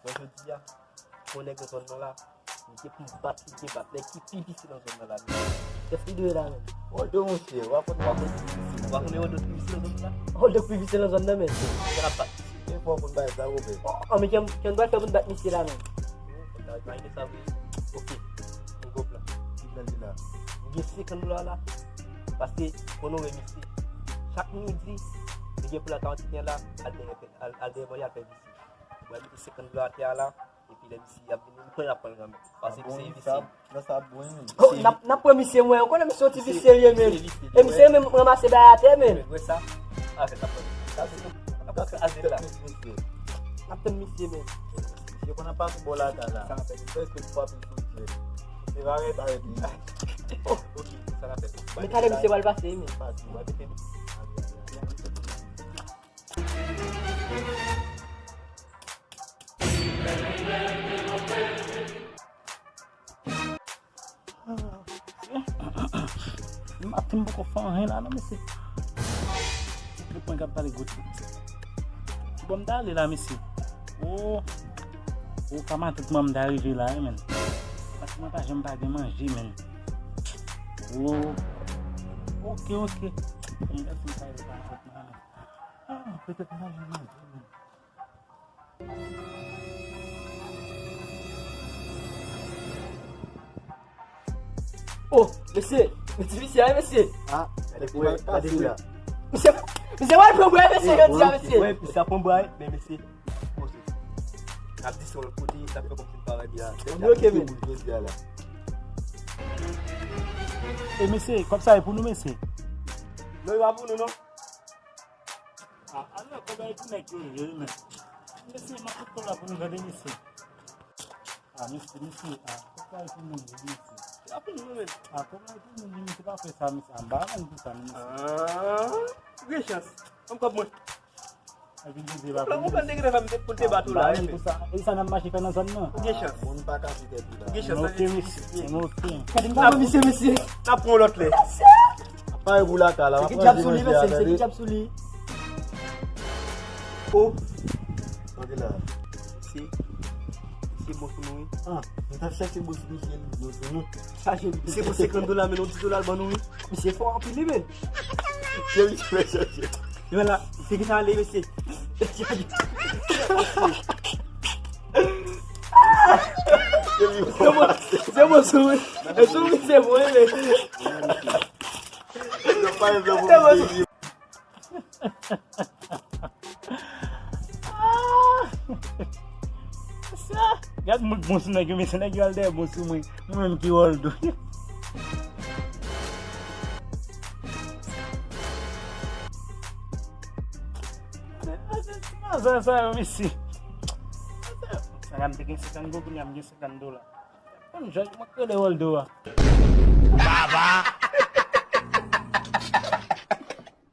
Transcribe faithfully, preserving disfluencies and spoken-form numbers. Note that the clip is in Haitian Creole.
Jodi a, yon nèg nan zòn nan la, li gen pou m bat, li gen bat nèg ki pi vise nan zòn nan la, men. Kiyès li dwe la, men? Waldo, monchè, w a konn, w a konn pi vise. W a konn Waldo pi vise nan zòn nan la? Waldo pi vise nan zòn nan, men. Misye la bat misye. E fò w konn bagay sa, Robert. Oh, oh, men kiyès, kiyès pral fè pou n bat misye la, men? Sa va rive sa vre. Ok. Yon gwo plan. Ki plan li la? M gen senkant dola la. Paske, konnen w wè misye. Chak midi, li gen pou l al karant et un la, al dèyè, al, al dèyè manje, al fè vise. Mwen mete senkant dola atè a la, epi lè misye ap vini, m konnen l ap pran l kanmenm. Paske misye vise. Nan sa bon, wi. Oh, n ap, n ap pran misye mwen, ou konnen misye yon ti visye li ye, men. E misye menm ranmase bay atè, men. Wè sa? Avè, n ap pran. Sa se, n ap pran avè la. N ap tann misye, men. Misye konn ap pase bò lakay la. Sa n ap fè? Prèske l frape sou djèl. Se pa rèd, arèt li. Oh. Ok, sa n ap fè? Men talè misye pral pase, men. Pase, w a mete. Maten m poko fè anyen la non, mesye. Tout mwen k ap pale gout. Bon, m ta ale la, mesye. O, o, ka matant mwen m ta rive la, wi, men. Paske mwen pa janm pa gen manje, men. O, oke, oke. Mwen gade si m ta rive pa matant mwen, men. Ah, petèt m pa janm manje, men. Oh, mesye, men ti visye a, mesye. Ah, gade pou gade pou la. Misye, misye, wè, pran bwa, mesye, jodi a, mesye. Wè, misye ap pran bwa, men mesye. N ap di se yon lòt kote, sa fè kòmsi n pa wè byen. Ann oke, men. Jodi a la. E mesye, kòb sa e pou nou, mesye? Non, e pa pou nou, non. Ah, alò, kòb la e pou nèg yo ye, men. Mesye, m ap fout kòb la pou nou tande, mesye. Ah, mesye, mesye, ah, kòb la e pou moun yo, mesye. E pa pou nou, men. Ah, kòb la e pou moun yo, mesye, pa fè sa, mesye. Ah, m pa konn pou sa, mesye. Ah, gen chans. Ban m kòb mwen. Epi Jezi va pou nou. Ou konn te gentan fè m te, pou te bat ou la, epi. Pou sa, e sa n ap mache fè nan zòn nan. Ou gen chans. Moun pa kase tèt ou la. Ou gen chans. Ok, mesye. Ok. Gade m pa wè misye, mesye. N ap pran lòt lè. Pare pou lakay la. Se ki dyab sou li, mesye, se ki dyab sou li. Oh. Tande la. Mesye, mesye bon sou nou, wi. Ah, nou t ap chèche bon sou misye, li bon sou nou. Chache li. Misye pran senkant dola, men nou di dola l ban nou, wi. Misye fò anpil, wi, men. Misye, misye fè chèche. Yo la, se ki sa ale, mesye. Se bon, se bon sou, wi. E sou, wi, se bon, wi, men. Yo pa yon bon. Se bon sou. Ah! Sa, gad mwen k bon sou nèg yo, men se nèg yo al dèyè bon sou mwen. Mwen menm ki Waldo. Sa, sa, sa yo, mesye. Sa, m te gen senkant goud, kounye a m gen senkant dola. Menm jan mwen k rele Waldo a. Baba!